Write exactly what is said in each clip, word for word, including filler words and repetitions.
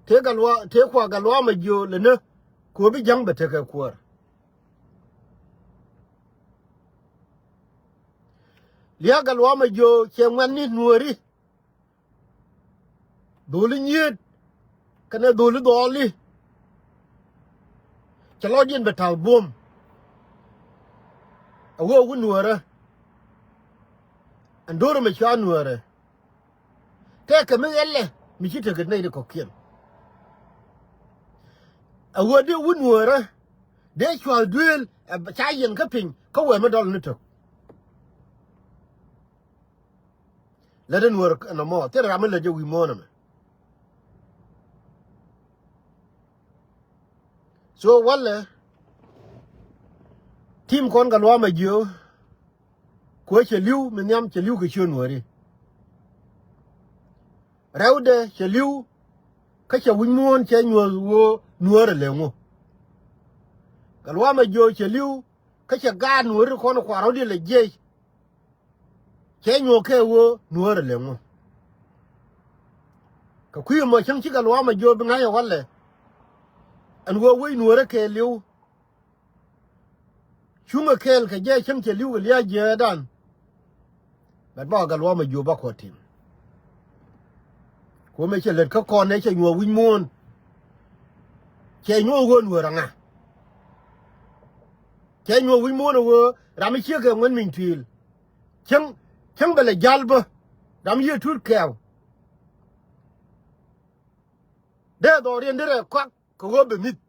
Tëë Gatluak, tëë kua Gatluak Majiök lɛ ni, kɛ ɣöö bi Jäŋ bɛ tekɛ kuäär. Lia̱a̱ Gatluak Majiök cɛ ŋuɛ̈tni Nuääri. Dholi nyiet kɛnɛ dholi dhɔli. Cɛ lɔcdiɛn bɛ ta̱th buɔ̱m. A ɣöö wut Nuäärä. Ɛn do̱r ɛmɛ cɔal Nuäärä. Tëëkɛ mi ɣɛlɛ mi ci tekɛ nɛy ti kɔ̱kiɛn. A ɣöö dee wut Nuäärä dee cua̱th duëël, ɛ ca yiɛn kä piny kä wee mi dɔl ni tök. Lät in wär ɛn ɛmɔ thil ram mi lät jɛ wi̱i̱ muɔ̱ɔ̱n ɛmɛ. So walɛ tim kɔn Gatluak Majiök. Kuɛ cɛ li̱w mi nhiam, cɛ li̱w kɛ ciöt Nuääri. Rɛwdɛ cɛ li̱w kä cɛ wi̱c muɔ̱ɔ̱n cɛ nyuɔ̱th ɣöö Nuäärä lɛ ŋu. Gatluak Majiök cɛ li̱w kä cɛ gaat Nuääri kɔn kua̱r rɔ̱diɛn lɛ jiɛc. Cɛ nyuɔ̱th kɛ ɣöö Nuäärä lɛ ŋu. Kɛ kui̱ ɛmɔ cäŋ ci Gatluak Majiök bi ŋa̱c ɛ walɛ. Ɛn ɣöö wec Nuäärä kɛɛliw. Cuŋɛ kɛɛl kɛ jɛ cäŋ cɛ li̱w kɛ lia̱a̱ jiäädan. Bɛt bä Gatluak Majiök bä kɔn tim. Kuɔmɛ cɛ lät kä kɔn ɛ cɛ nyuɔ̱th wi̱c muɔ̱ɔ̱n. Cɛ nyuɔ̱th ɣöö Nuäärä ŋa. Cɛ nyuɔ̱th wi̱c muɔ̱ɔ̱n ɣöö ram mi ciek kɛ Ŋuɛ̈t Mi̱ny Tuil. Cäŋ, cäŋ bɛ lɛ ja̱l bä. Ram yiëë Tut Kɛɛw. Dee dhɔriɛn derɛ kɔak kɛ ɣöö bɛ mi̱th.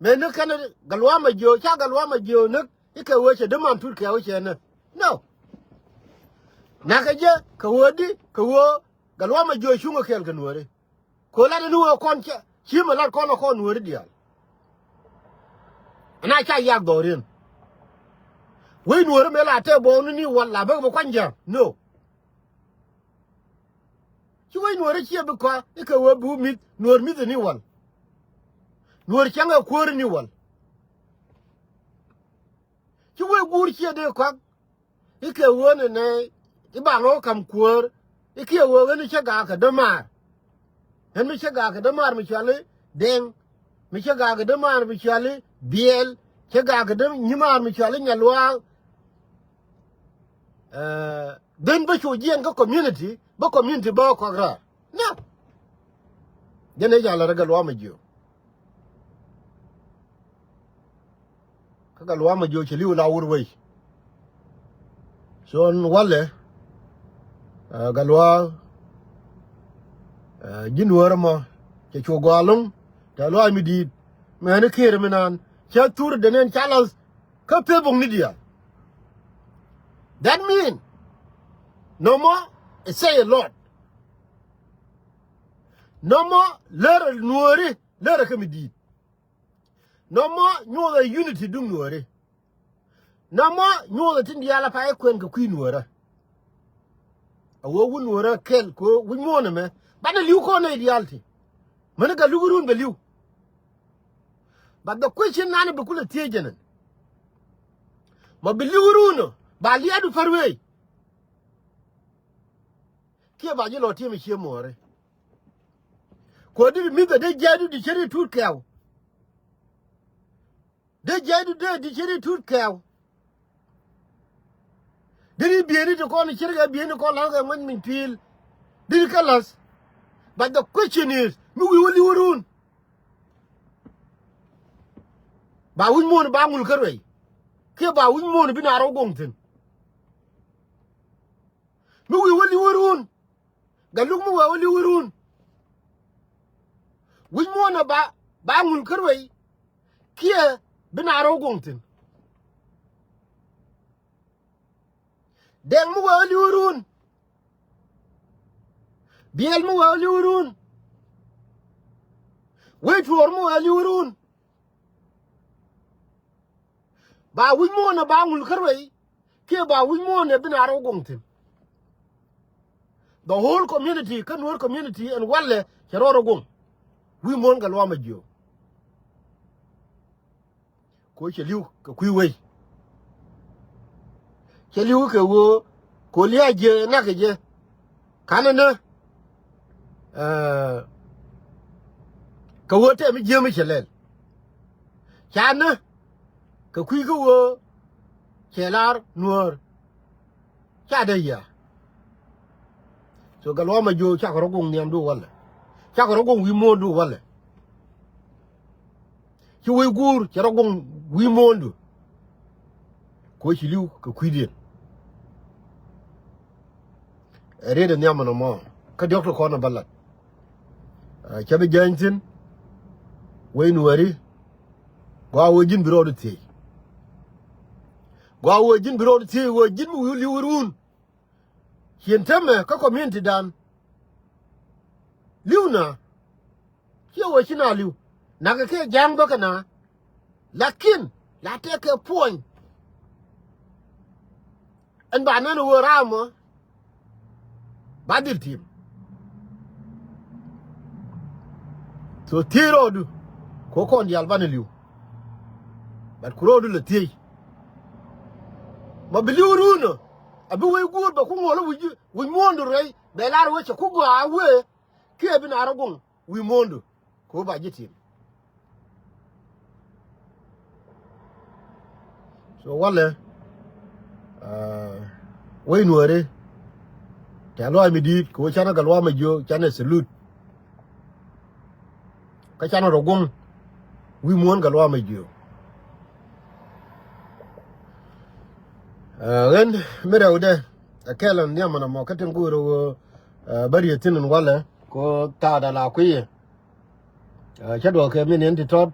Mëë ni kɛn Gatluak Majiök, ca Gatluak Majiök ni i̱ kɛ ɣöö cɛ däman Tut Kɛɛw cɛ ni. No. Na̱kɛ jɛ kɛ ɣöö di, kɛ ɣöö Gatluak Majiök cuŋɛ kɛɛl kɛ Nuääri. Kɛ ɣöö lat ni ɣöö kɔn cɛ, ci mɛ lat kɔn ɛ kɔn Nuääri diaal. Ɛn a ca yak dhɔriɛn. Wec Nuääri mëë la tɛk buɔɔk ni ni wal la bek bi kuany jääm. No. Ci wec Nuäärä ciɛ bi kɔa i̱ kɛ ɣöö bi wä mi̱th, Nuäär mi̱th ni wal. Nuäär cäŋ ɛ kuäär ni wal. Ci wec guur ciɛ dee kɔak i̱ kɛ ɣöö ni nɛ i̱ ba ŋɔk ka̱m kuäär i̱ kiɛ ɣöö ɣän i̱ cä gaak kɛ dämaar. Ɣän mi cä gaak kɛ dämaar mi cuali Dɛŋ, mi cä gaak kɛ dämaar mi cuali Biɛl, cä gaak kɛ däm nyimaar mi cuali Nyaluaak. Ɛ, ben bä cu jiɛn kä community, bä community bä kɔak raar. Nä. Jɛn ɛ jal rɛ Gatluak Majiök. Kä Gatluak Majiök cɛ li̱w la wur wei. So walɛ, ɛ, Gatluak, ɛ, ji̱n wär ɛmɔ cɛ cu gɔaa lo̱ŋ. Tɛ luaac mi di̱i̱t mɛni kiɛɛr mi naan cɛ thur dee nɛn ca lath kä peth bok ni diaal. That mean nɔmɔ, it say a lot. Nɔmɔ lärɛ Nuääri, lärɛ kä mi di̱i̱t. Nɔmɔ nyuɔthɛ unity duŋ Nuääri. Nɔmɔ nyuɔthɛ tin diaal a pay kuɛn kɛ kui̱ Nuäärä. A ɣöö wut Nuäärä kɛl kɛ ɣöö wi̱c muɔ̱ɔ̱n ɛmɛ banɛ li̱w kɔn nɛy diaal ti. Mäni Gatluak run bɛ li̱w. But the question nani bi kulɛ thiec jɛn ɛn, ma bi li̱w run ɔ ba lia̱a̱du pär wei. Kiɛ ba ji̱ lɔ ti̱em i̱ cie muɔɔri. Kuɔ di mi̱th ɛ dee jiɛɛdu di ceri Tut Kɛɛw. Dee jiɛɛdu dee di ceri Tut Kɛɛw. Dee di bieni ti kɔn ceri kɛ bieni kɔn la̱th kɛ ŋuɛ̈t min pi̱i̱l. Dee di kɛ la̱th. But the question is, mi wi̱i̱ wä li̱w run, ba wi̱c muɔ̱ɔ̱n ba ŋul kä ruɛy kiɛ ba wi̱c muɔ̱ɔ̱n bi na rɔw goŋ thi̱n? Mi wi̱i̱ wä li̱w run, Gatluak mi wee wä li̱w run, wi̱c muɔ̱ɔ̱n ɛ ba, ba ŋul kä ruɛy kiɛ bi na rɔw goŋ thi̱n? Dɛŋ mi wee wä li̱w run, Biɛl mi wee wä li̱w run, wec tuɔɔr mi wee wä li̱w run, ba wi̱c muɔ̱ɔ̱n ɛ ba ŋul kä ruɛy kiɛ ba wi̱c muɔ̱ɔ̱n ɛ bi na rɔw goŋ thi̱n? The whole community, kä Nuer community ɛn walɛ cɛ rɔɔd rɔ goŋ. Wi̱i̱ muɔ̱ɔ̱n Gatluak Majiök. Ko cɛ li̱w kɛ kui̱ wei. Cɛ li̱w kɛ ɣöö ko lia̱a̱ jiɛ nak kɛ jɛ. Kanɛ nä. Ɛ, kɛ ɣöö tɛm mi jiääm mi cɛ lɛl. Canɛ kɛ kui̱ kä ɣöö cɛ lar nuäär. Ca dee yia. So Gatluak Majiök cakɛ rɔ guŋ nhiamdu walɛ. Cakɛ rɔ guŋ wi̱i̱ muɔ̱ɔ̱ndu walɛ. Ci wec guur cɛ rɔ guŋ wi̱i̱ muɔ̱ɔ̱ndu. Kɛ ɣöö ci li̱w kɛ kui̱diɛn. Ɛ riet in nhiam ɛn ɛmɔ kä diɔ̱k ti kɔn ɛ bä lat. Ɛ, cä bi jääny thi̱n. Wec nuääri. Gɔaa ɣöö ji̱n bi rɔɔdu thiec. Gɔaa ɣöö ji̱n bi rɔɔdu thiec ɣöö ji̱n mi wi̱i̱ li̱w i̱ ruun. Cien täämɛ kä community dan. Li̱w na. Ciɛ ɣöö ci na li̱w. Nakɛ kɛ ja̱a̱ŋ bä kɛ na. Lakin la tëëkɛ puɔ̱ny. Ɛn ba nɛn ɣöö raamɔ ba dhil tim. So thiec rɔɔdu kɛ ɣöö kɔn diaal banɛ li̱w. But ku rɔɔdu lɛ thiec. Ma bi li̱w ruun ɔ a bi wec guur bɛ ku ŋuɔl wi̱c, wi̱c muɔ̱ɔ̱ndu rɛy bɛ lar wec cɛ ku gɔaa wee. Kiɛ bi na rɔ guŋ wi̱i̱ muɔ̱ɔ̱ndu. Ku ba ji̱ tim. So walɛ, ɛ, wec nuääri. Tɛ̈th lɔaac mi di̱i̱t kɛ ɣöö canɛ Gatluak Majiök canɛ salute. Kä canɛ rɔ guŋ wi̱i̱ muɔ̱ɔ̱n Gatluak Majiök. Ɛ, ɣän mi rɛwdɛ ɛ kɛl ɛn nhiam ɛn ɛmɔ kä tin go̱o̱r ɣöö, ɛ, bä riet thi̱n ɛn walɛ kɛ ɣöö thaada la kui̱ yɛ. Ɛ, cä duɔ̱ɔ̱k kɛ min in ti tɔt,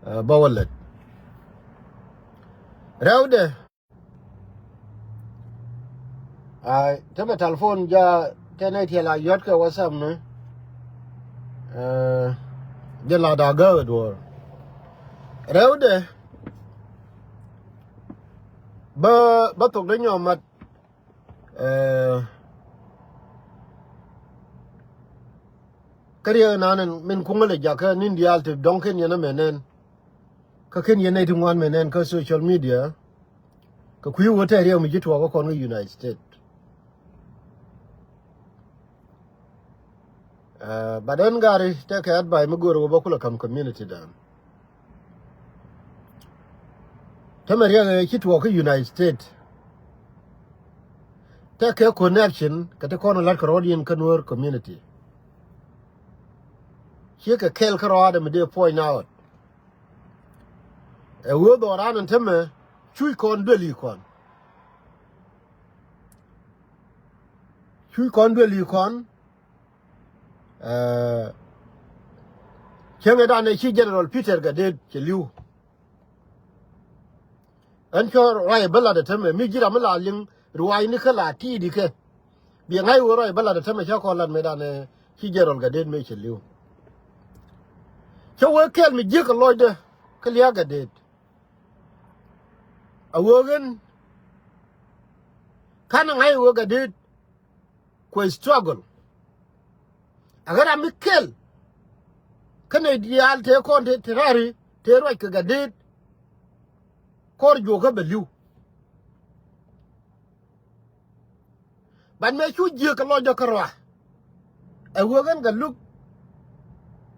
ɛ, bä wä lät. Rɛwdɛ. Ay, te bɛ telephone ja te nɛy tiɛl a yɔt kɛ WhatsApp ni. Ɛ, jɛ la da gääk ɛ duɔ̱ɔ̱r. Rɛwdɛ. Bä, bä thok dee nyɔɔm mat. Ɛ, kä riɛk nan min kuŋä lɛ jakä ni̱n diaal ti dɔ̱ŋ ken yɛn ɛmɛ nɛn. Kä ken yɛn nɛy ti ŋuan mɛ nɛn kä social media. Kɛ kui̱ wä tɛɛr riɛk mi ji̱ tuɔɔk kä kɔn kä United States. Ɛ, but ɛn gari tɛkɛ advice mi go̱o̱r wä bä kulɛ ka̱m community dan. Tämɛ riɛk ɛ ci tuɔɔk kä United States. Tɛkɛ connection kɛ ti kɔn lat kɛ rɔɔd yɛn kä Nuer community. Ciɛ kɛ kɛl kä rɔɔdɛ mi dee point out. Ɛ ɣöö dhɔran ɛn tämɛ cuc kɔn duel i̱ kɔn. Cuc kɔn duel i̱ kɔn. Ɛ, cäŋɛ danɛ ci General Peter Gatdet cɛ li̱w. Ɛn cɔ ruac ɛ bä lat ɛ tämɛ mi ji̱ ram mi la liŋ ruaacni kä la ti̱i̱di kɛ. Biɛ ŋa̱c wee ruac ɛ bä lat ɛ tämɛ cä kɔn lat mëë danɛ ci General Gatdet mëë cɛ li̱w. Cä wee kɛl mi jiäk kɛ lɔcdä kä lia̱a̱ Gatdet. A wee ɣän ka̱n ɛ ŋa̱c wee Gatdet kuɛ struggle. A ɣän ram mi kɛl kä nɛy diaal tëë kɔn tëë te raari tëë ruac kɛ Gatdet. Kɔr juɔkä bɛ li̱w. But mëë cu jiäk kɛ lɔcdä kärɔa. Ɛ wee ɣän Gatluak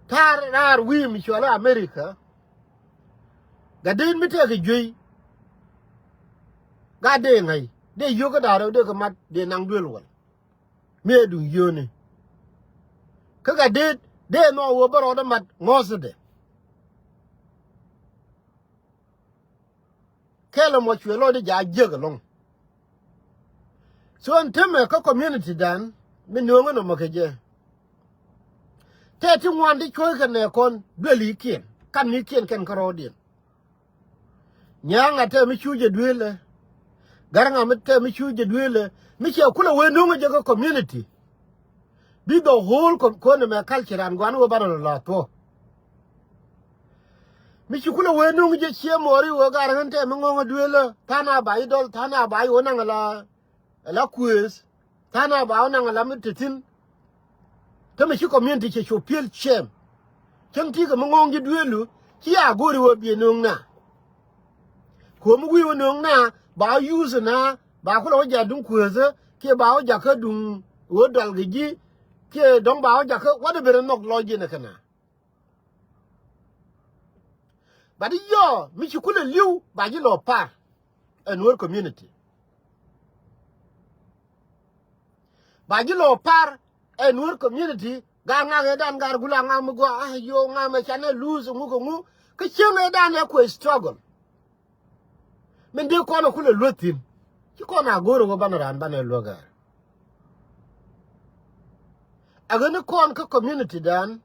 ta̱a̱ raar wi̱i̱ mi cuɔlä America. Gatdet mi tëëkɛ juey. Gat dee ŋäc dee yio̱k kä da̱ŋ rɛw dee kɛ mat dee naŋ duël wäl. Mi ɛ duŋ yio̱o̱ni kä Gatdet dee nhɔk wee bä rɔɔdä mat ŋɔ̱thdɛ. Kɛl ɛmɔ cuɛ lɔcdɛ jaak jiäk ɛlɔ̱ŋ. So ɛn temɛ kä community dan mi nööŋä nɔmɔ kɛ jɛ. Tɛ ti ŋuan ti cuɔ̱ckɛ nɛ kɔn duelikiɛn kamnikiɛn kɛn kärɔɔdiɛn. Nyaŋ a tɛ mi cu jɛ duelɛ. Gat ŋa mi tɛ mi cu jɛ duelɛ mi cɛ kulɛ wee nööŋä jɛ kä community. Bi the whole com-, kɔn ɛmɛ culture an guan wee banɛ lɔ la thuɔ̱k. Mi ci kulɛ wee nuŋ jɛ ciɛ mɔɔri wee gar ɣän tɛm mi ŋɔ̱ŋ ɛ duëëlä tha̱a̱ŋ a ba i̱ dɔl tha̱a̱ŋ a ba i̱ wä naŋ ala, ala kuëëth tha̱a̱ŋ a ba wä naŋ ala mi te thi̱n. Tä mi ci community cɛ cu piël cɛm. Cäŋ ti̱i̱ kɛ mi ŋɔ̱ŋ ji̱ duëëlu ci a go̱o̱ri wee biɛ nuŋ na. Kuɔ̱m mi wi̱i̱ wä nuŋ na ba wä yuuth na ba kulɛ wä ja̱ duŋ kuëëthä kiɛ ba wä jakä duŋ wä dɔl kɛ ji̱. kiɛ dɔ̱ŋ ba wä jakä whatever in nhɔk lɔc ji̱n ɛ kɛn a. But i̱ yɔɔ mi ci kulɛ li̱w ba ji̱ lɔ par ɛ Nuer community. Ba ji̱ lɔ par ɛ Nuer community. Gaa ŋak ëëdan gaa gula ŋak mi gua a yo ŋak mɛ canɛ lose ŋu kɛ ŋu. Kä cieŋ ëëdan ɛ kuɛ struggle. Min dee kɔn ɛ kulɛ lueth thi̱n. Ci kɔn a go̱o̱r ɛ wä banɛ raan banɛ luäk ɛɛr. Ɛ ɣän ni kɔn kä community dan.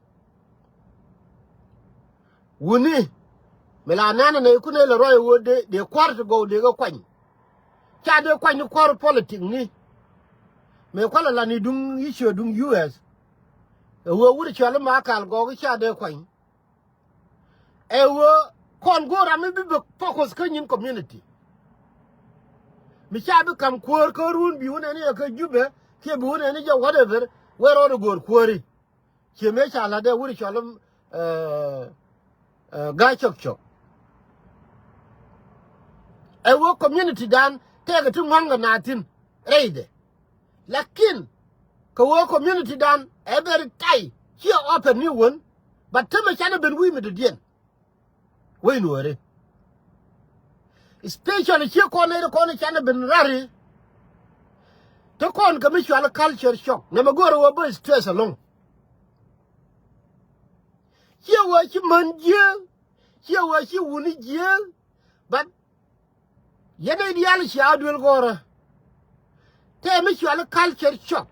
Wuni mi la nɛn ɛ nɛy kun ɛ lɛ ruac ɛ wä dee dee kua̱r ti gɔw dee kɛ kuany. Ca dee kuany ni kua̱r politic ni. Mëë kualɛ la ni duŋ issue duŋ U S. Ɛ wä wut cɔal i̱ ma kal gɔɔk i̱ ca dee kuany. Ɛ wä kɔn go̱o̱r ram mi bi bɛ focus kä nyin community. Mi ca bi kam kuäär kä run bi wun ɛn i̱ ɛ kä Jubɛ kiɛ bi wun ɛn i̱ jɛ whatever wee rɔɔd i̱ go̱o̱r kuääri. Ciɛ mëë ca la̱t ɛ wut i̱ cɔl i̱, eh, eh, ga̱a̱c cɔk cɔk. Ɛ wä community dan tɛɛkɛ ti ŋua̱ŋ kɛ naath thi̱n rɛydɛ. Lakin kɛ wä community dan ɛ bɛ ri tay ciɛ open ni wän. But tämɛ canɛ ben wi̱i̱ mi dɔ̱diɛn. Wec Nuɔ̱ɔ̱ri. Especially ciɛ kɔn nɛy ti kɔn canɛ ben rari. Te kɔn kɛ mi cual culture shock nɛmɛ go̱o̱rɛ wä bä stress alone. Ciɛ wä ci män jiääk. Ciɛ wä ci wuni jiääk. But yɛn nɛy diaal cia duel gɔ̱rä. Tɛ mi cual culture shock.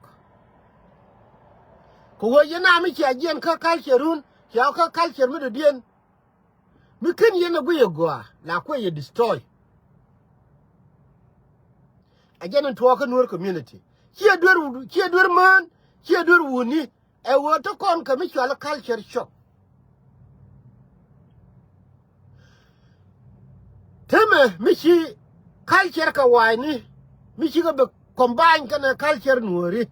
Kɛ wä yɛn a mi cia jiɛn kä culture run cia kä culture mi dɔ̱diɛn. Mi ken yɛn a guic a gɔaa la kuɛ yɛ destroy. A jɛn in tuɔɔk kä Nuer community ciɛ duer wut ciɛ duer mään ciɛ duer wuni. Ɛ wä te kɔn kɛ mi cual culture shock. Temɛ mi ci culture kɛ wa̱a̱cni mi ci kɛ bɛ combine kɛnɛ culture Nuɔ̱ɔ̱ri.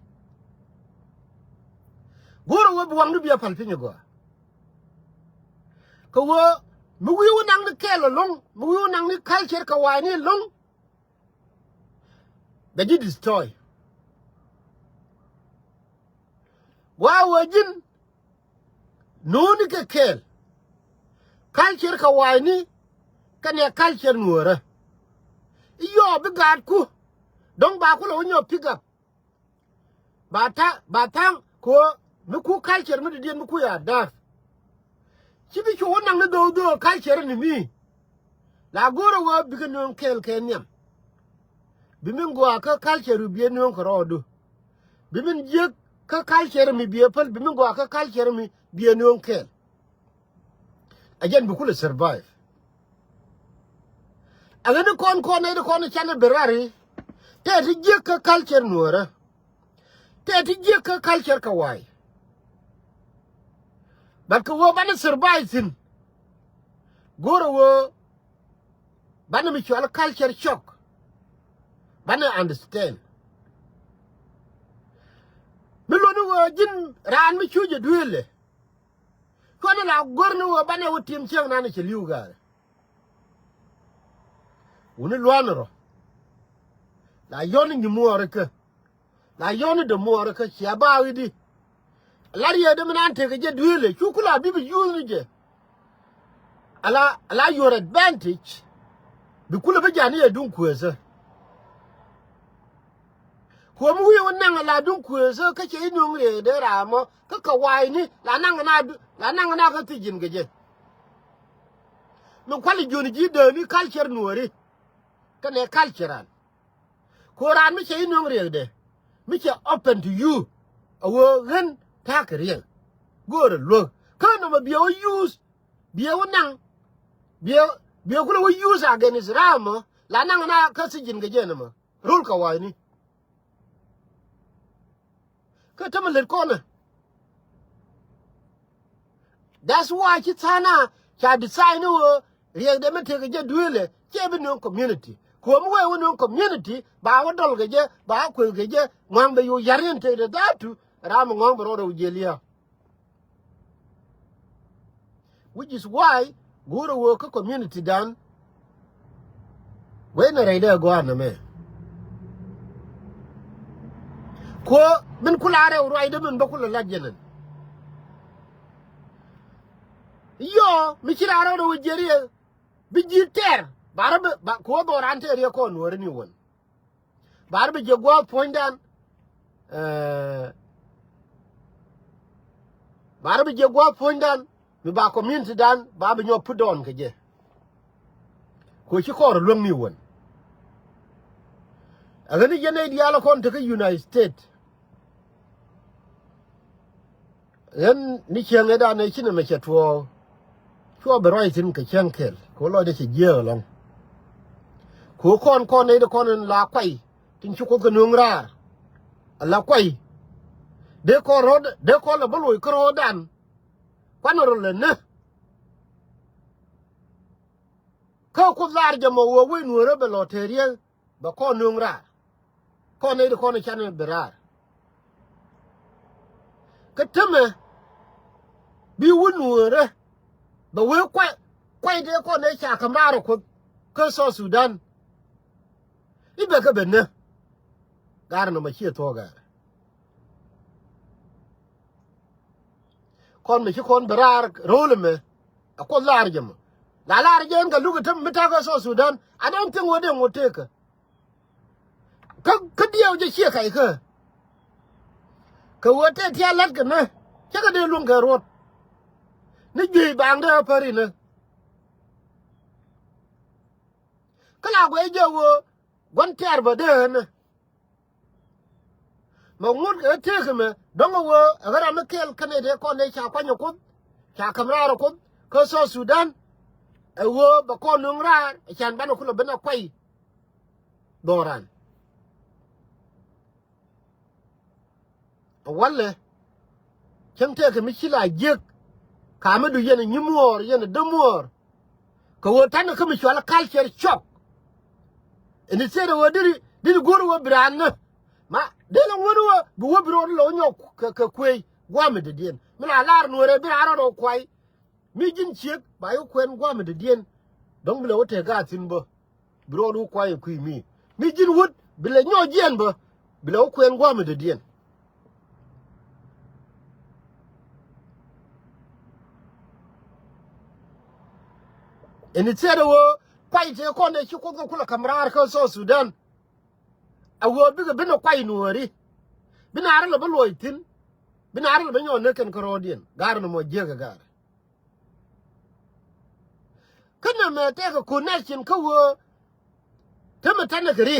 Go̱o̱rɛ wä bi waŋni bi a päl piny a gɔaa. Kɛ wä mi wi̱i̱ wä naŋni kɛɛl ɛlɔ̱ŋ mi wi̱i̱ wä naŋni culture kɛ wa̱a̱cni ɛlɔ̱ŋ. Bɛ ji̱ destroy. Wa wä ji̱n nuuni kɛ kɛɛl. Culture kɛ wa̱a̱cni kɛnɛ culture Nuɔ̱ɔ̱rä. I̱ yɔɔ bi gaatku dɔ̱ŋ ba kulɛ wä nyɔk pick up. Ba tha̱a̱ŋ ba tha̱a̱ŋ kɛ ɣöö mi ku culture mi dɔ̱diɛn mi ku ya da̱r. Ci bi cu wä naŋ ni dho̱o̱k dho̱o̱k culture ni mi. La go̱o̱rä wä bikɛ nööŋ kɛɛl kɛ nhiam. Bi min gɔaa kä culture biɛ nööŋ kɛ rɔɔdu. Bi min jiäk kä culture mi biɛ päl bi min gɔaa kä culture mi biɛ nööŋ kɛɛl. A jɛn bi kulɛ survive. A ɣän ni kɔn kɔn nɛy ti kɔn canɛ bi rari. Tɛ ti jiäk kä culture Nuɔ̱ɔ̱rä. Tɛ ti jiäk kä culture kɛ wa̱a̱y. But kɛ ɣöö banɛ survive thi̱n. Go̱o̱rä ɣöö banɛ mi cual culture shock. Banɛ understand. Mi luɔ̱ni ɣöö ji̱n raan mi cuc ɛ dueelɛ. Cuɔ̱ni la go̱r ni ɣöö banɛ wä tim cieŋ nanɛ cɛ li̱w ga̱a̱rɛ. Wuni lua̱a̱ni rɔ. La yɔ̱ni nyimuɔɔri kä. La yɔ̱ni dämuɔɔri kä cia ba wi̱di. La riɛɛdɛ mi nan tekɛ jɛ dueelɛ cu kula bi bi yuuth ni jɛ. Ala ala your advantage. Bi kulɛ bi jani yɛ duŋ kueethä. Kuɔmi wi̱i̱ wä naŋ ala duŋ kueethä kä cɛ i̱ nuŋ riɛɛdɛ raamɔ kä kɛ wa̱a̱cni la naŋ na la naŋ na kä thi̱c ji̱n kɛ jɛ. Min kuali jiöni ji̱ dääni culture Nuɔ̱ɔ̱ri. Kɛnɛ culture an. Ku raan mi cɛ i̱ nuɔ̱ŋ riɛkdɛ mi cɛ open to you. A ɣöö ɣän ta̱a̱ kɛ riɛk. Go̱o̱rɛ luäk kä nɔmɔ biɛ wä use biɛ wä naŋ. Biɛ biɛ kulɛ wä use against raamɔ la naŋ na kä thi̱c ji̱n kɛ jɛ nɔmɔ. Rol kɛ wa̱a̱cni. Kä tämɛ lät kɔnɛ. That's why ci tha̱a̱ŋ a ca decide ni ɣöö riɛkdɛ mi tekɛ jɛ dueelɛ cɛ bi nööŋ community. Kuɔ̱mi wee wä nööŋ community ba wä dɔl kɛ jɛ ba wä kueth kɛ jɛ ŋɔ̱a̱ŋ bɛ yo̱o̱ ya̱r yɛn tekdɛ dhaatu. Ram mi ŋɔ̱a̱ŋ bɛ rɔɔdɛ wä jiɛl yä. Which is why go̱o̱rä wä kä community dan. Guey nɛ rɛy dee gɔaa nɛmɛ. Ko min kula rɛw ruacdä min bä kula lat jɛnɛn. Yɔ mi ci la rɛw rɛw jiɛriɛ bi ji̱ tɛr. Barä bi ba ko dhɔran tɛr yɛ kɔn weri ni wän. Barä bi jɛ gua̱a̱th puɔ̱nydan. Barä bi jɛ gua̱a̱th puɔ̱nydan mi ba community dan ba bi nyɔk put down kɛ jɛ. Ko ci kɔr luäŋni wän. Ɛ ɣän i̱ jɛ nɛy diaal kɔn tekä United States. Ɣän ni cieŋ ëëdan ëë ci nɛmɛ cɛ tuɔɔk. Cuɔ bi ruac thi̱n kɛ cäŋ kɛl kɛ ɣöö lɔcdɛ cɛ jiääk ɛlɔ̱ŋ. Kɛ ɣöö kɔn kɔn nɛy ti kɔn in la kuay tin ci Kuoth kɛ nöŋ raar. Ala kuay dee kɔn rɔ̱ dee kɔn lɛ bä loc kä rɔ̱dan. Kuan rɔ lɛ nä. Kä Kuoth lar jɛ mɔ ɣöö wec nueerä bɛ lɔ tɛɛriɛ bɛ kɔn nöŋ raar. Kɔn nɛy ti kɔn canɛ bi raar. Kä tämɛ bi wä nueerä bɛ wee kuay kuay dee kɔn nɛy ca käm raar ɛ Kuoth kä South Sudan. I̱ bɛ kä bɛ nä. Gaar nɔmɔ ciɛ thuɔ̱k gaar. Kɔn mi ci kɔn bi raar ro̱l ɛmɛ. A Kuoth lar jɛ mɔ la lar jɛ ɛn kɛ luk ɛ tem mi ta̱kä South Sudan. I don't think wä dee ŋot tekä. Kä kä diɛw jɛ ciɛ kac kä. Kɛ wä tëë tia̱ la̱t kɛ nä cä kɛ dee luäŋ kɛ ruɔ̱t. Ni juey baaŋdä ɛ päri nä. Kä la guɛy jɛ wä gua̱n tɛ̈r bä dee ɣän. Mɛ ŋut ɛ tëëk mɛ dɔ̱ŋ ɛ wä ɛ ɣän ram mi kɛl kɛnɛ dee kɔn dee ca kuany ɛ Kuoth ca käm raar ɛ Kuoth kä South Sudan. Ɛ wä bɛ kɔn nöŋ raar ɛ can banɛ kulɛ ben ɛ kuay. Dhɔran. Ɛ walɛ cäŋ tëëkɛ mi ci la jiäk. Kamädu yɛn ɛ nyimuɔɔr yɛn ɛ dämuɔɔr. Kɛ ɣöö ta̱nɛ kä mi cual culture shock. Ɛn i̱ thiet ɛ ɣöö diri diri go̱r ɣöö bi raan nä ma dee lɛ ŋuän ɣöö bi wä bi ro̱o̱d lɔ nyɔk kɛ kɛ kuëëc gua̱a̱mɛ dee diɛn mi la lar nueerɛ bi raan rɔɔd ɣöö kuay. Mi ji̱n ciek ba yɛ kuɛn gua̱a̱mɛ dee diɛn. Dɔ̱ŋ bi lɛ wä tëë gaat thi̱n bä. Bi rɔɔdu kuay ɛ kui̱ mi mi ji̱n wut bi lɛ nyɔɔc jiɛn bä. Bi lɛ wä kuɛn gua̱a̱mɛ dee diɛn. Ɛn i̱ thiet ɛ ɣöö kuay tëë kɔn ɛ ci Kuoth kɛ kulɛ ka̱m raar kä South Sudan. A ɣöö bikɛ bi nɔ kuay nuɔɔri bi naar lɛ bä luɔc thi̱n. Bi naar lɛ bä nyɔɔn ni kɛn kärɔɔdiɛn gaar ni mɔ jiäk ɛ gaar. Kä nɛmɛ tɛkɛ connection kä ɣöö tämɛ tɛnɛ kɛ ri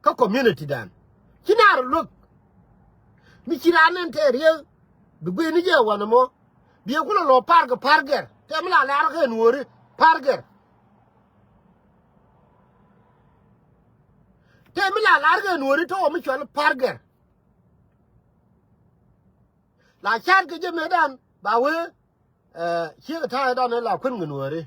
kä community dan ci naar luäk. Mi ci raan nɛn tɛ riek bi gui̱ni jɛ wanɛ mɔ. Biɛ kulɛ lɔ par kɛ par gɛr tɛ mi la lar kɛ nuɔɔri par gɛr. Tɛ mi la lar kɛ nuɔɔri tɔɔ mi cual par gɛr. La ca̱a̱t kɛ jɛ mëëdan ba wee. Ciek ta̱a̱ dan la kuän kɛ nuɔɔri.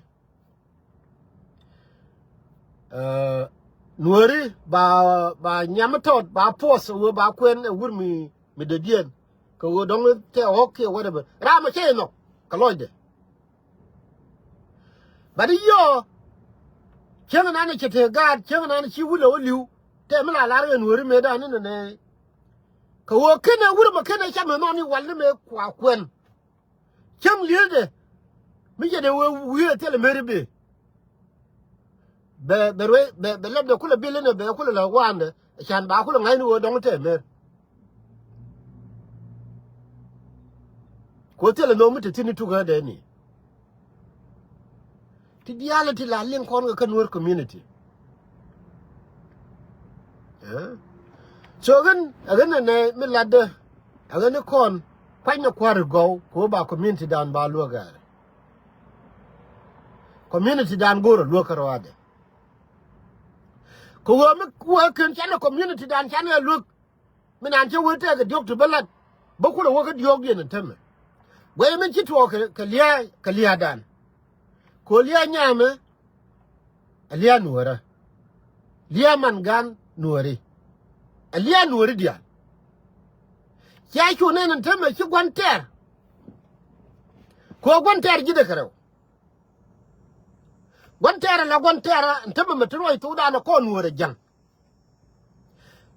Nuɔɔri ba ba nyam tɔt ba puɔth wee ba kuɛn ɛ wur mi mi dee diɛn. Kɛ ɣöö dɔ̱ŋ tɛ ɣɔ̱k kiɛ whatever ram ɛ cɛ inɔ kɛ lɔcdɛ. But i̱ yɔɔ cieŋ nan cɛ te gaat cieŋ nan ci wulɛ wä li̱w. Tɛ mi la lar ɣän weri mëëdan ni nɛ nɛ. Kɛ ɣöö kenɛ wurɛ mɛ kenɛ cam ɛ nɔn i̱ wal ni mëë kua kuɛn. Cäŋ li̱eetdɛ mi cɛ dee wee wi̱i̱ ɛ thilɛ mëri bëë. Bɛ bɛ ruee bɛ bɛ lɛpdɛ kulɛ bil inɛ bɛ kulɛ lɛ waandɛ. Can ba kulɛ ŋa̱cni ɣöö dɔ̱ŋ tɛ mer. Ku thilɛ nhom mi te thi̱n i̱ tukädɛ ni. Ti diaal ti la liŋ kɔn kɛ kä Nuer community. So ɣän ɛ ɣän ɛnɛ mi latdä ɛ ɣän i̱ kɔn kuanynɛ kua̱r i̱ gɔw kɛ ɣöö ba community dan ba luäk ɛɛr. Community dan go̱o̱rä luäk kä rɔaadɛ. Kɛ ɣöö mi wee ken canɛ community dan canɛ luäk. Mi naan cä wee tɛɛkɛ diɔ̱k ti bä lat bä kulɛ wä kä diɔ̱ɔ̱kdiɛn ɛn tämɛ. Guɛy min ci tuɔɔk kɛ lia̱a̱ kɛ lia̱a̱dan. Kɛ ɣöö lia̱a̱ nyamɛ. Ɛ lia̱a̱ nuäärä. Lia̱a̱ man gan nuääri. Ɛ lia̱a̱ nuääri diaal. Cia cu nɛn ɛn tämɛ ci gua̱n tɛɛr. Kɛ ɣöö gua̱n tɛɛr ji̱dɛ kɛ rɛw. Gua̱n tɛɛr ala gua̱n tɛɛr ɛn tämɛ mɛ ti ruac thokdan ɛ kɔn nuäärä ja̱ŋ.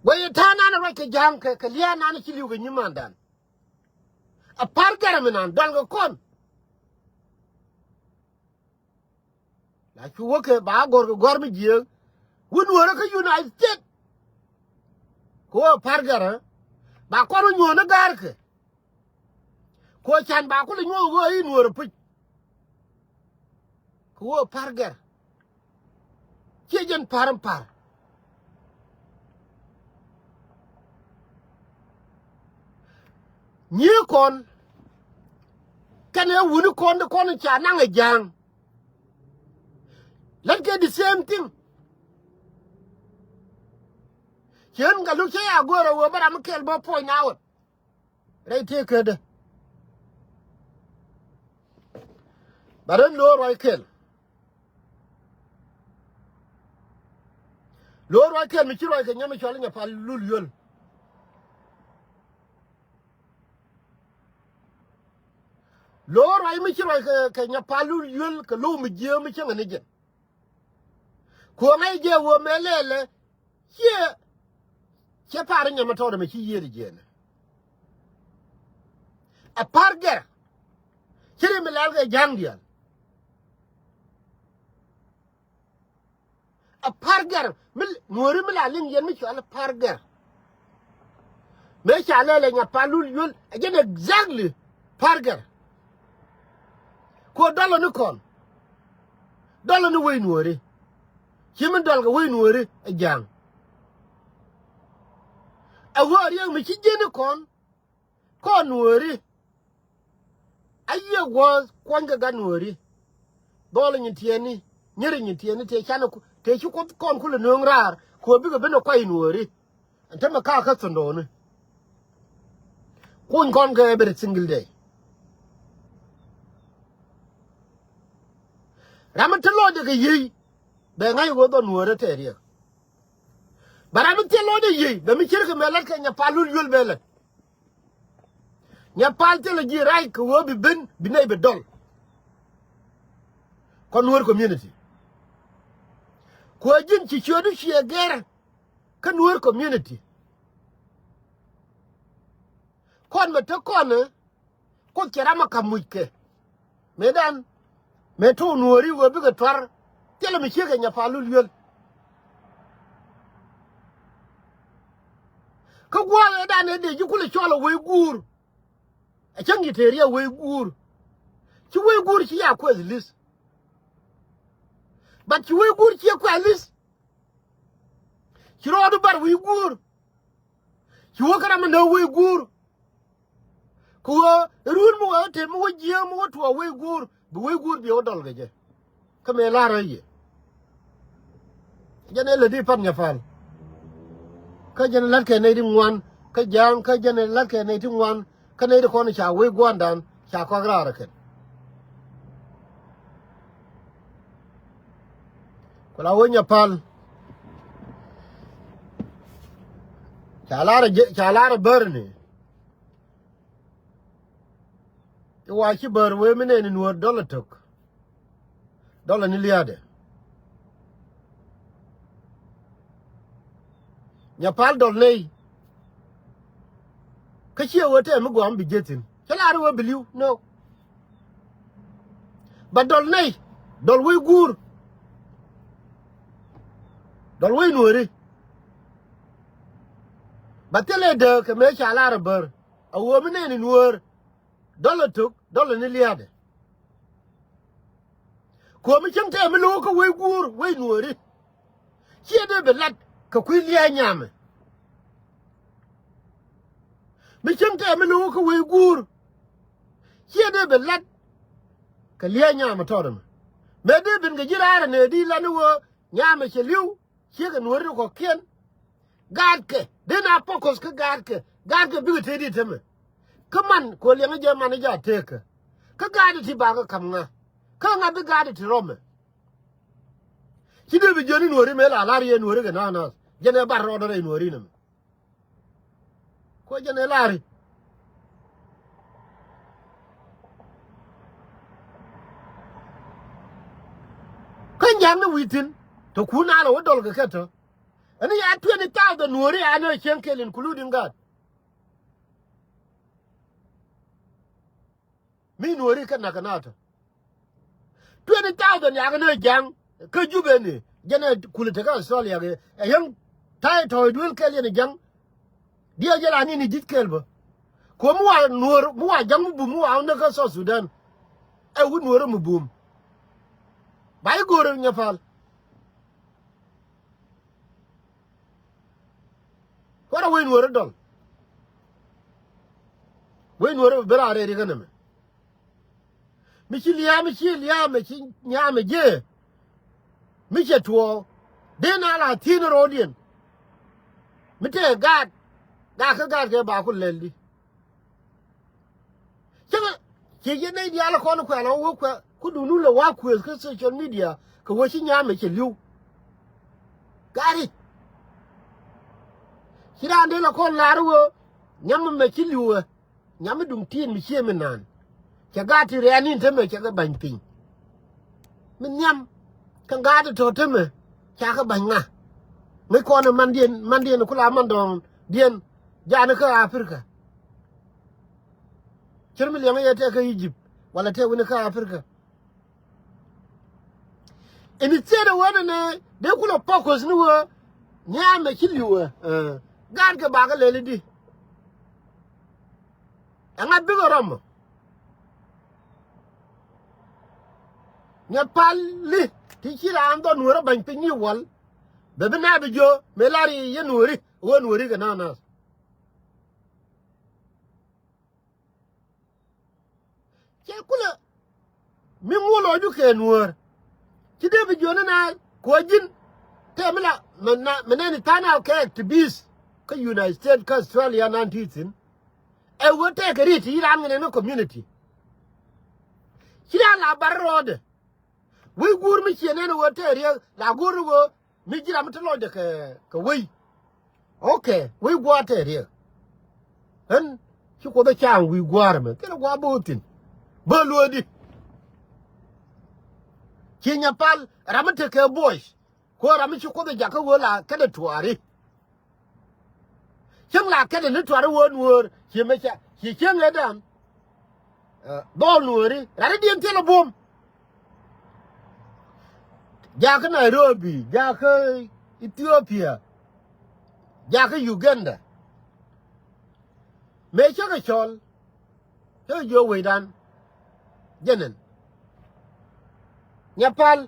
Guɛy ɛ tɛ̈n nan ruac kɛ ja̱a̱ŋ kɛ, kɛ lia̱a̱ nan ci li̱w kɛ nyimandan. A pa̱r gɛr mi nan dɔl kɛ kɔn. La cu wä kɛ ba gɔr kɛ gɔr mi jiääk. Wä nuɔrä kä United States. Kɛ wä pa̱r gɛr ɛ ba kɔn wä nyuɔ̱n ni ga̱a̱r kɛ. Kɛ wä can ba kulɛ nyuɔ̱n wä i̱ nuɔrä puc. Kɛ wä pa̱r gɛr. Ciɛ jɛn pa̱r in pa̱r. Nyiee kɔn kɛnɛ wuni kɔn di kɔn ca naŋ ɛ ja̱a̱ŋ. Lät kɛ the same thing. Cien kɛ luk cä ya go̱o̱rä wee bä ram mi kɛl bä puɔ̱ny na wä. Rɛy tëë kädä. Ba ren lo̱o̱ ruac kɛl. Lo̱o̱ ruac kɛl mi ci ruac kɛ nyam mi cɔal i̱ Nyapal Lul Yuel. Lo̱o̱ ruac mi ci ruac kɛ, kɛ Nyapal Lul Yuel kɛ lo̱o̱ mi jiääk mi cäŋ ɛ ni jɛn. Kuɔ̱ŋ ɛ jɛ wä mɛ lɛlɛ. Ciɛ, ciɛ pa̱r i̱ nyam ɛ tɔɔt ɛmɛ ci yiëëd i̱ jiɛɛnɛ. A pa̱r gɛr. Ci ri mi lɛl kɛ ja̱a̱ŋ diaal. A pa̱r gɛr mi nuɔ̱ɔ̱ri mi la liŋ yɛn mi cɔal a pa̱r gɛr. Mëë ca lɛl ɛ Nyapal Lul Yuel ɛ jɛn exactly pa̱r gɛr. Ku dɔlɔ ni kɔn. Dɔlɔ ni wec nuɔ̱ɔ̱ri. Ci mi dɔl kɛ wec nuɔ̱ɔ̱ri ɛ ja̱a̱ŋ. A ɣöö riɛk mi ci ji̱n ni kɔn. Kɔn nuɔ̱ɔ̱ri. A yiëë guɔ̱ɔ̱th kuɔ̱nykɛ gat nuɔ̱ɔ̱ri. Dhɔl nyin tiɛɛni, nyeri nyin tiɛɛni, tëë canɛ ku, tëë ci Kuoth kɔn kulɛ nööŋ raar, kɛ ɣöö bikɛ ben ɛ kuay nuɔ̱ɔ̱ri. Ɛn tämɛ kakä thundooni. Kuny kɔn kɛ every single day. Ram mi te lɔcdɛ kɛ yiey, bɛ ŋa̱c ɣöö dhɔl nuɔ̱ɔ̱ri tɛɛr yɛ. Bɛ ram mi thil lɔcdɛ yiey, bɛ mi cier kɛ mɛ lät kɛ Nyapal Lul Yuel bɛ lät. Nyapal thilɛ ji̱ rac kɛ ɣöö bi ben bi nɛy bi dɔl. Kɔn Nuer community. Kuɛ ji̱n ci ciötdu ciɛ gɛr kä Nuer community. Kɔn mɛ te kɔn ɛ Kuoth cɛ ram ɛ ka̱m muc kɛ. Mëëdan mëë to̱o̱ nuɔ̱ɔ̱ri ɣöö bikɛ tuar. Thilɛ mi ciek ɛ Nyapal Lul Yuel. Kä gua̱a̱th ëëdan ëë dee ji̱ kulɛ cɔl ɛ wec guur. Ɛ cäŋ ji̱ tëë riɛk wec guur. Ci wec guur ci ya kuɛth li̱th. But ci wec guur ci ya kuɛth li̱th. Ci rɔɔdu bar wec guur. Ci wä kä ram mi nääk wec guur. Kɛ ɣöö run mi wä te mi wä jiääk mi wä tuɔɔk wec guur bi wec guur bi wä dɔl kɛ jɛ. Kä mëë la̱r ɣä yɛ. Jɛn ɛ lätdi pan Nyapal. Kä jɛn ɛ la̱tkɛ nɛy ti ŋuan kä ja̱a̱ŋ kä jɛn ɛ la̱tkɛ nɛy ti ŋuan. Kä nɛy ti kɔn ca wec gua̱a̱ndan ca kɔak raar ɛ kɛn. Ku la wec Nyapal. Ca lar ɛ jɛ, ca lar ɛ bär ni. I̱ wa ci bär wee mi nɛɛni nuɔ̱ɔ̱r dɔl ɛ tök. Dɔl ɛ ni lia̱a̱dɛ. Nyapal dɔl nɛy. Kä ciɛ wee tɛm mi guam bi jieth thi̱n. Cä lar i̱ wee bi li̱w. No. Ba dɔl nɛy. Dɔl wec guur. Dɔl wec nuɔ̱ɔ̱ri. Ba thilɛ dääk kɛ mëë ca lar ɛ bär. A ɣöö mi nɛɛni nuɔ̱ɔ̱r. Dɔl ɛ tök, dɔl ɛ ni lia̱a̱dɛ. Kuɔ̱mi cäŋ tɛm mi lo̱o̱k kä wec guur, wec nuɔ̱ɔ̱ri. Ciɛ dee bi lat kɛ kui̱ lia̱a̱ nyamɛ. Mi cäŋ tɛm mi lo̱o̱k kä wec guur. Ciɛ dee bi lat kɛ lia̱a̱ nyamɛ tɔt ɛmɛ. Mëë dee ben kɛ ji̱ raar ɛ nɛɛ di lat ni ɣöö nyamɛ cɛ li̱w. Ciekɛ nuɔ̱ɔ̱ri ti kɔ̱kiɛn. Gaatkɛ. Dee na focus kä gaatkɛ. Gaatkɛ bikɛ tëëdi temɛ. Kä man kɛ liɛŋä jɛ man jɛ a teekä. Kä gaatdi ti bakä ka̱m ŋa. Kä ŋa bi gaatdi ti rɔmɛ. Ci dee bi jiöni nuɔ̱ɔ̱ri mëë la la̱r yɛ nuɔ̱ɔ̱ri kɛ na̱a̱th na̱a̱th. Jɛn ɛ bar rɔɔdä rɛy nuɔ̱ɔ̱ri nɛmɛ. Kuɔ jɛn ɛ la̱ri. Kä nya̱a̱ŋ ni wi̱i̱ thi̱n. Tɔ kun a lɔ wä dɔl kɛ kɛ tɔ. Ɛn ya twenty thousand Nuɔri anɛ cieŋ kɛl, including Gaat. Mi Nuɔri kä nakä nakä. Twenty thousand yakɛ ni Jaŋ kä Jubɛ ni. Jɛn ɛ kulɛ tekä Australia kɛ ɛ yäŋ ta̱yɛ tɔ̱ɔ̱c duel kɛl yɛn ɛ Jaŋ. Diɛ jɛ la ni ni ji̱th kɛl bä. Kuɔ mi wa Nuɔr, mi wa Jaŋ mi bum, mi wa näk kä South Sudan. Ɛ wut Nuɔr mi bum. Ba i̱ go̱o̱r Nyapal. Kuarɛ wec Nuɔri dɔl. Wec Nuɔri bɛ ben a rɛɛri kä nɛmɛ. Mi ci lia̱a̱, mi ci lia̱a̱, mi ci nyaamɛ jiɛ. Mi cɛ tuɔɔk. Dee na la thi̱n ro̱o̱diɛn. Mi tëë gaat. Gaat kä gaat kɛ ba ku lɛl di. Cäŋɛ, ci yɛn nɛy diaal kɔn kuɛl ɔ wä kuɛ, ku duni lɛ wa kuëth kä social media, kɛ wä ci nyam ɛ cɛ li̱w. Gari. Ci raan dee lɛ kɔn lar wä, nyam mɛ ci li̱w ɛ, nyam mi duŋ tin mi cie mi naan. Cɛ gaat ti rɛɛn in te mɛ cɛ kɛ ba̱ny piny. Mi nhiam, kä gaat tɔ̱ temɛ, ca kä ba̱ny ŋa. Ŋäc kɔn ɛ mandiɛn, mandiɛn ku la man dɔ̱ŋdiɛn, jaani kä Africa. Cir mi liɛŋ yɛ tɛk kä Egypt, wala tɛk wi̱ni kä Africa. Instead ɛ wä nɛnɛ, dee kulɛ focus ni wä, nhiamɛ ci li̱w ɛ, ɛ, gaat kɛ bakɛ lɛli di. Ɛŋa bikɛ rɔmɔ. Nyapali ti ci raan dhɔ Nuɔri ba̱ny piny ni wal. Bɛ bi na bi jiö mëë lar yɛ Nuɔri, wä Nuɔri kɛ na̱a̱ na̱a̱. Cɛ kulɛ mi ŋuɔ lɔcdu kɛ Nuɔr. Ci dee bi jiö ni na kuɔ ji̱n. Tɛ mi la mi na mi nɛni tha̱a̱ŋ na kɛ activist kä United States kä Australia nan ti thi̱n. Ɛ wee tɛkɛ riet ti ran ŋinɛ ni community. Ci ran la bar rɔɔdɛ. Wec guur mi ciɛ nɛn ɛ wee tɛk riek la guur ni wee mi ji̱ ram mi te lɔcdɛ kɛ, kɛ wec. Okay, wec gua̱a̱r tɛk riek. Ɣän ci Kuoth ɛ ca̱a̱ŋ wi̱i̱ gua̱a̱r ɛmɛ thilɛ gua̱a̱r bo̱o̱th thi̱n. Bä lueedi. Ci Nyapal ram mi tekɛ buɔc. Kuäär ram mi ci Kuoth ɛ jakä wee la kɛnɛ tuaari. Cieŋ la kɛnɛ ni tuaari wee Nuɔɔr, ci mɛ ca, ci cieŋ ëëdan. Ɛ, dhɔl Nuɔɔri, rani diɛn thilɛ buɔ̱m. Jakä Nairobi, jakä Ethiopia, jakä Uganda. Mëë cäkɛ cɔl, cäkɛ jiök wecdan. Jɛnɛn. Nyapal.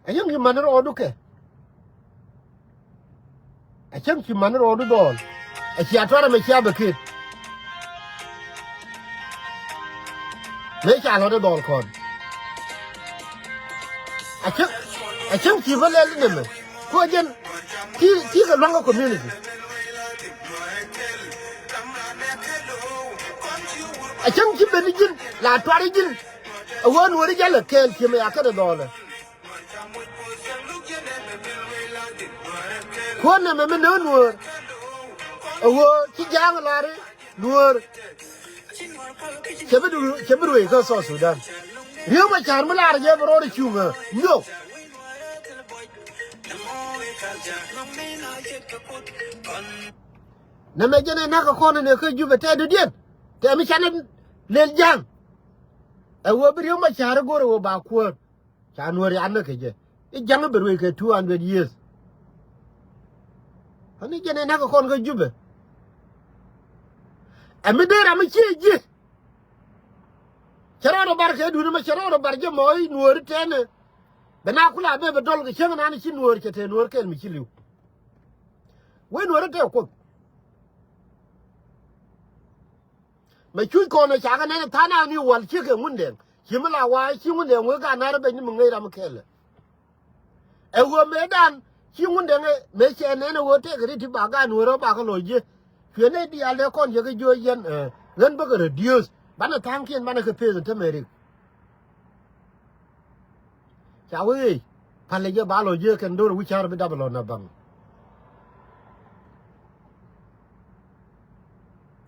Ɛ cäŋ ci män rɔɔdu kɛ. Ɛ cäŋ ci män rɔɔdu dhɔl. Ɛ cia tuarɛ mɛ cia bɛ ket. Mëë ca lɔt ɛ dhɔl kɔn. Ɛ cäŋ, ɛ cäŋ ci bä lɛl inɛmɛ. Kuɔ jɛn ti, ti kɛ luaŋ kä community. A cäŋ ci ben ji̱n la tuar ji̱n. A wee Nuɔɔri jalɛ kɛɛl ci mɛ ya kɛn dhɔlɛ. Kuɔn nɛ mɛ mi nä Nuɔɔr. A wee ci ja̱a̱ŋ lar Nuɔɔr. Cɛ bi du, cɛ bi ruëë kä South Sudan. Riek Machar mi lar jɛ bi rɔɔd cuŋä nyok. Nɛmɛ jɛn ɛ näk kɛ kɔn nɛ kä Jubɛ tɛ dɔ̱diɛn. Tɛ mi canɛ lel ja̱a̱ŋ. Ɛ wee bi Riek Machar go̱r ɛ wee ba kuäär. Ca Nuɔɔr yan näk kɛ jɛ. I̱ ja̱ŋ i̱ bɛ ruëëc kɛ two hundred years. Ani jɛn ɛ näk kɛ kɔn kä Jubɛ. Ɛ mi dee ram mi ciɛ ji̱. Cɛ rɔɔdɛ bar kɛ duuni mɛ cɛ rɔɔdɛ bar jɛ mɔ i̱ Nuɔɔri tɛnɛ. Bɛ na kula bɛ bɛ dɔl kɛ cäŋ nani ci Nuɔɔr cɛ tɛ Nuɔɔr kɛl mi ci li̱w. Wee Nuɔɔri tɛ Kuoth. Mɛ cuc kɔn ɛ cakɛ nɛn tha̱a̱ŋ nani wal ciek kɛ Ŋundɛŋ. Ci mi la wa ci Ŋundɛŋ wee ka nar bɛ nyi mi ŋäc ram kɛlɛ. Ɛ ɣöö mëëdan ci Ŋundɛŋ ɛ mëë cɛ nɛn ɛ ɣöö tëëkɛ ri ti ba gaat Nuɔɔr ɛ ba kä lɔc jiɛ. Cuɛ nɛy diaal dee kɔn yɛ kä jiö yɛn ɛ ɣän bäkɛ reduce banɛ tha̱a̱ŋkiɛn banɛ kɛ peth ɛ tämɛ rik. Ca wee ɣeec palɛ jɛ ba lɔc jiɛ kɛn do̱r wi̱c ca̱r bi dap ɛ lɔn ɛ baŋ.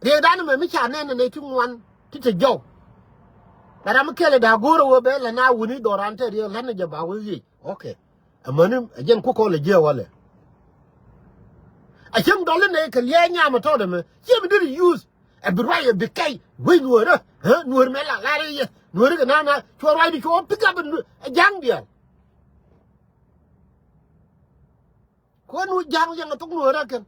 Riɛkdan ɛmɛ mi ca nɛn ɛ nɛy ti ŋuan ti te jɔw. Ɛ ram mi kɛl ɛ da̱a̱ go̱o̱r ɛ ɣöö bɛ lɛ na wuni dhɔran te riɛk la̱t ni jɛ ba wee ɣeec. Okay. Amäni ɛ jɛn ku kɔn lɛ jiɛ walɛ. A cäŋ dɔl inɛ kɛ liɛɛc nyam ɛ tɔt ɛmɛ ciɛ bi deri use. Ɛ bi ruac ɛ bi kɛy wec nuɔ̱ɔ̱rä. Nuɔ̱ɔ̱r mɛ la lar i̱ yɛ nuɔ̱ɔ̱rä kɛ nana cuɔ ruacdu cuɔ pick up ɛ ja̱ŋ diaal. Kuäär nu ja̱a̱ŋ liɛŋ ɛ thok nuɔ̱ɔ̱rä kɛn.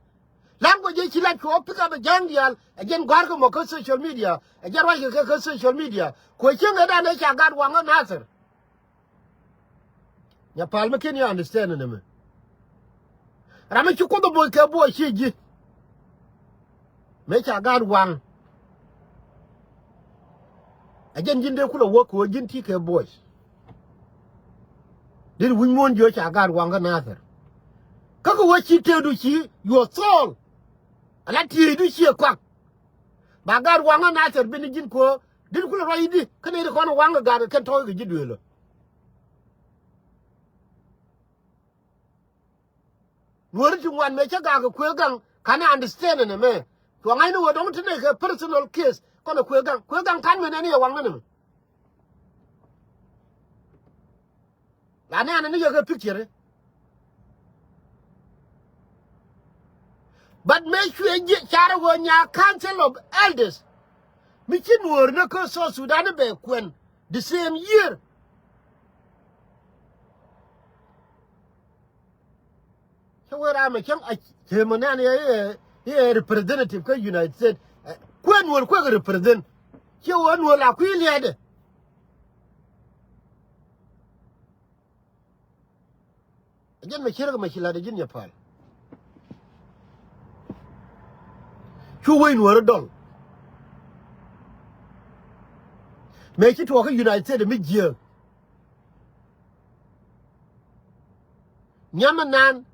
Language ëë ci lat cuɔ pick up ɛ ja̱a̱ŋ diaal ɛ jɛn gɔ̱a̱rkɛ mɔ kä social media ɛ jɛn ruackɛ kɛ kä social media. Kuɛ cieŋ ëëdan ëë ca gaat waŋä Nathir. Nya pal mi ken yɛ understand ɛn ɛmɛ. Ram mi ci Kuoth ɛ boc kɛ buɔc ci ji̱. Mëë ca gaat waŋ. Ɛ jɛn ji̱n dee kulɛ wä kɛ ɣöö ji̱n ti kɛ buɔc. Deri wi̱c muɔ̱ɔ̱n jiö ca gaat waŋ kä Nathir. Kä kɛ wä ci tëëdu ci yuɔth thɔɔl. Ala tieydu ciɛ kuak. Ba gaat waŋ kä Nathir bini ji̱n kɛ ɣöö deri kulɛ ruac i̱di kä nɛy ti kɔn waŋ kɛ gaat kɛ kɛn tɔ̱ɔ̱c kɛ ji̱ duëëlä. Nuɔ̱ɔ̱ri ti ŋuan mëë cä gak kɛ kuëë gaŋ ka̱n understand ɛn ɛmɛ. Cuɔ ŋa̱cni wä dɔ̱ŋ ti nɛy kɛ personal case kɔn ɛ kuëë gaŋ kuëë gaŋ ka̱n mëë nɛn yɛ waŋ ni nɛmɛ. La nɛn ni yɛ kɛ picture. But mëë cuɛ jiɛ carɛ wä nya council of elders. Mi ci nuɔ̱ɔ̱r ni kä South Sudan bɛ kuɛn the same year. Cä wee ram ɛ cäŋ a cemɛ nɛn yɛ yɛ representative kä United States. Kuɛ nuɔ̱ɔ̱r kuɛ kɛ represent. Ciɛ wee nuɔ̱ɔ̱r la kui̱ liɛɛdɛ. Ɛ jɛn mɛ cierkɛ mɛ ci lat ɛ ji̱n yɛ pal. Cu wec nuɔ̱ɔ̱r dɔl. Mëë ci tuɔɔk kä United States mi jiääk. Nhiam mi naan.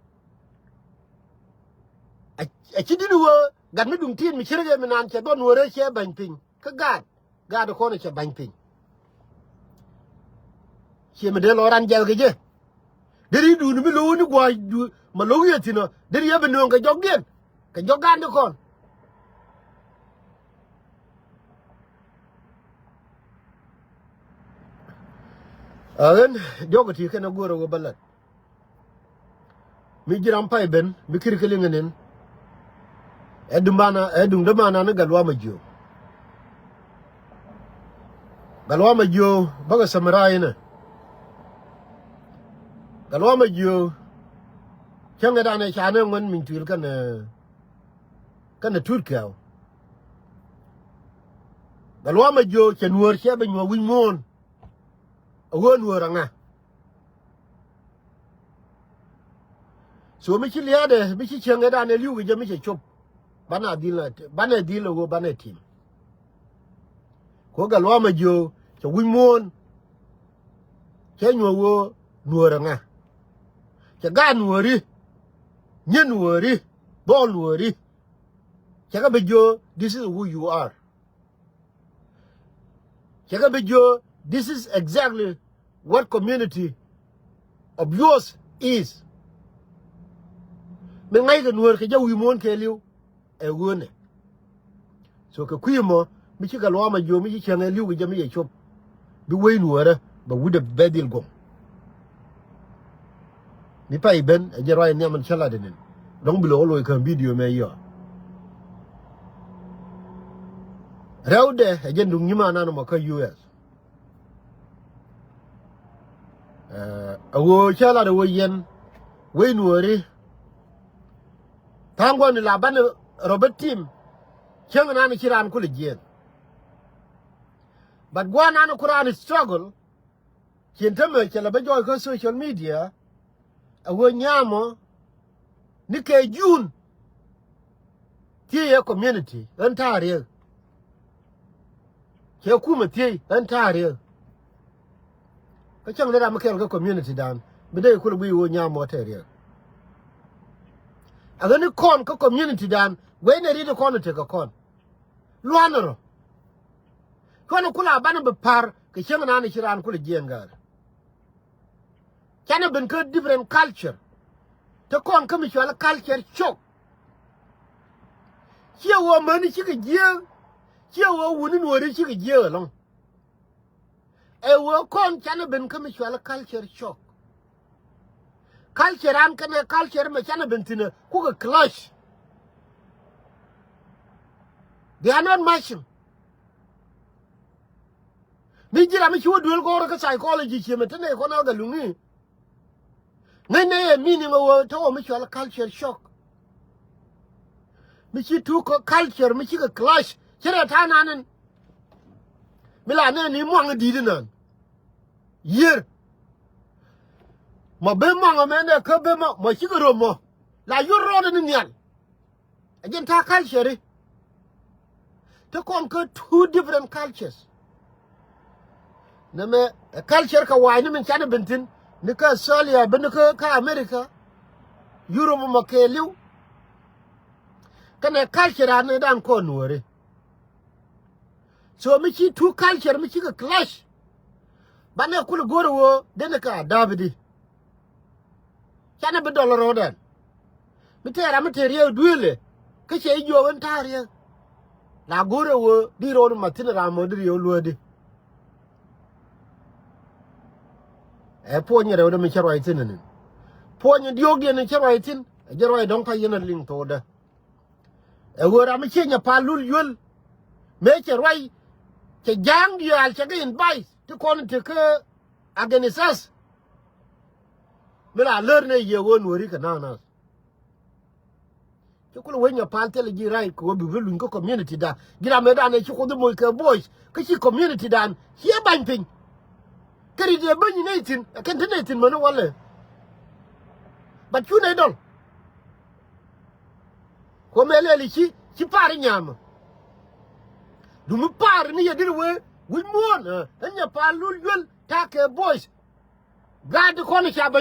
A ci di̱t wee gat mi duŋ ti̱i̱t mi cierkɛ mi naan cɛ dhɔn wee rɛ cɛ ba̱ny piny kä gaat. Gaat kɔn cɛ ba̱ny piny. Ciɛ mi dee lɔ ran jiɛl kɛ jɛ. Deri duuni mi lo̱w ni gua̱a̱c du ma lo̱w yɛ thi̱n ɔ deri yɛ bi nööŋ kɛ jɔkdiɛn kɛ jɔk gaandi kɔn. A ɣän diɔ̱k ɛ ti kɛn a go̱o̱r ɛ wä bä lät. Mi ji̱ ram pay ben mi kir kɛ liŋ ɛnɛn. Ɛ duŋ dämana ɛ duŋ dämana ni Gatluak Majiök. Gatluak Majiök bäkɛ sɛmɛra inɛ. Gatluak Majiök cäŋɛ danɛ canɛ ŋuɛn min tuil kɛnɛ kɛnɛ tut kɛɛw. Gatluak Majiök cɛ nuɔ̱ɔ̱r cɛ bɛ nyuɔ̱ɔ̱r wi̱c muɔ̱ɔ̱n. A ɣöö nuɔ̱ɔ̱r aŋa. So mi ci lia̱a̱dɛ mi ci cieŋ ɛ danɛ li̱w kɛ jɛ mi cɛ cop. Banɛ dhil na banɛ dhil ɛ ɣöö banɛ tim. Kɛ ɣöö Gatluak Majiök cɛ wi̱c muɔ̱ɔ̱n. Cɛ nyuɔ̱ɔ̱r ɣöö nuɔ̱ɔ̱r aŋa. Cɛ gaat nuɔ̱ɔ̱ri. Nyin nuɔ̱ɔ̱ri. Dhɔl nuɔ̱ɔ̱ri. Cɛ kɛ bi jiök this is who you are. Cɛ kɛ bi jiök this is exactly what community of yours is. Mi ŋa̱ckɛ nuɔ̱ɔ̱r kɛ jɛ wi̱i̱ muɔ̱ɔ̱n kɛɛliw ɛ ɣöönɛ. So kɛ kui̱ ɛmɔ mi ci Gatluak Majiök mi ci cäŋ ɛ li̱w kɛ jɛ mi yɛ cop. Bi wec nuɔ̱ɔ̱rä bɛ wut ɛ bɛ dhil guɔ̱m. Mi pay ben ɛ jɛ ruac nhiam ɛn cä lat ɛnɛn. Dɔ̱ŋ bi lo̱k loc käm bidio mɛ yɔ. Rɛwdɛ ɛ jɛ duŋ nyimanan mɔ kä U S. Ɛ ɣöö cä lat ɛ ɣöö yɛn wec nuɔ̱ɔ̱ri. Tha̱a̱ŋ gua̱n ni la banɛ rɔ bä tim. Cäŋ nan ci raan kulɛ jiɛɛn. But gua̱n nan ku raan struggle. Cin tämɛ cɛ lɛ bä jɔɔc kä social media. A ɣöö nyamɔ ni kɛ jun. Thiec yɛ community ɣän ta̱a̱ riek. Cɛ kumɛ thiec ɣän ta̱a̱ riek. Kä cäŋ ni ram mi kɛl kä community dan bi dee kulɛ guiy ɣöö nyamɔ tɛɛr yɛ. A ɣän ni kɔn kä community dan guɛy ni riet kɔn tekɛ kɔn. Luanɛ rɔ. Cuanɛ kula banɛ bi pa̱r kɛ cäŋ naan ci raan kulɛ jiɛɛn ga̱a̱r. Canɛ ben kä different culture. Te kɔn kä mi cual culture shock. Ciɛ ɣöö mäni cikɛ jiääk. Ciɛ ɣöö wuni nuɔ̱ɔ̱ri cikɛ jiääk ɛlɔ̱ŋ. Ɛ ɣöö kɔn canɛ ben kä mi cual culture shock. Culture an kɛnɛ culture mɛ canɛ ben thi̱n ɛ kukɛ clash. They are not matching. Mi ji̱ ram mi ci wä duel go̱o̱rä kä psychology ciemɛ te nɛ kɔn a gɛ luŋni. Ŋäcnɛ ɛ meaning ɛ wä te wä mi cɔal culture shock. Mi ci two cu-, culture mi cikɛ clash ci rɛ ta̱a̱ nan in. Mi la nɛ ni muaŋ di̱i̱t inan. Yiër. Mɔ ben muaŋ ɛmɛ nɛ kä ben mɔ, mɔ cikɛ röm mɔ. La yur rɔɔdɛ ni nhial. Ɛ jɛn ta̱a̱ culture i̱ te kɔn kä two different cultures. Nɛmɛ ɛ culture kɛ wa̱a̱ ni min canɛ ben thi̱n ni kä Australia ben ni kä, kä America, Europe mɔ kɛɛliw. Kɛnɛ culture an ni dan kɔn nuɔ̱ɔ̱ri. So mi ci two culture mi cikɛ clash. Banɛ kulɛ go̱o̱rɛ ɣöö denɛ kɛ ada̱a̱p i̱di. Canɛ bi dɔl rɔ̱ɔ̱dɛn. Mi tëë ram mi tëë riɛk duëëlɛ kä cɛ i̱ jiɔk in ta̱a̱ riɛk. La go̱o̱rɛ ɣöö di rɔɔd ma thi̱n ram mɔ di riɛk luäädi. Ɛ puɔ̱ny rɛwdɛ mi cä ruac thi̱n ni. Puɔ̱ny diɔ̱ɔ̱kdiɛn in cä ruac thi̱n ɛ jɛ ruac dɔ̱ŋ ka yɛn a liŋ thookdä. Ɛ ɣöö ram mi cieny a pal lul yuel. Mëë cɛ ruac cɛ ja̱a̱ŋ diaal cɛ kɛ invite ti kɔn ti kä against us. Mi la lär nɛ yɛ ɣöö nuɔ̱ri kɛ na̱a̱ŋ na̱a̱ŋ. Ci kulɛ wec nyɛ pal thilɛ ji̱ right kɛ ɣöö bi bi luny kä community da. Ji̱ ram mëë dan ɛ ci Kuoth moc kɛ voice kä ci community dan ciɛ ba̱ny piny. Kä ri dee bäny nɛy thi̱n ɛ kɛn te nɛy thi̱n mäni walɛ. But cu nɛy dɔl. Kuɔmɛ lɛl i̱ ci, ci pa̱a̱r i̱ nyamä. Dumi pa̱a̱r ni yɛ diri wee wi̱c muɔ̱ɔ̱n ɛ, ɛn nyɛ pa̱a̱r lul juel ta̱a̱ kɛ boys. Gaat ti kɔn i̱ ca bä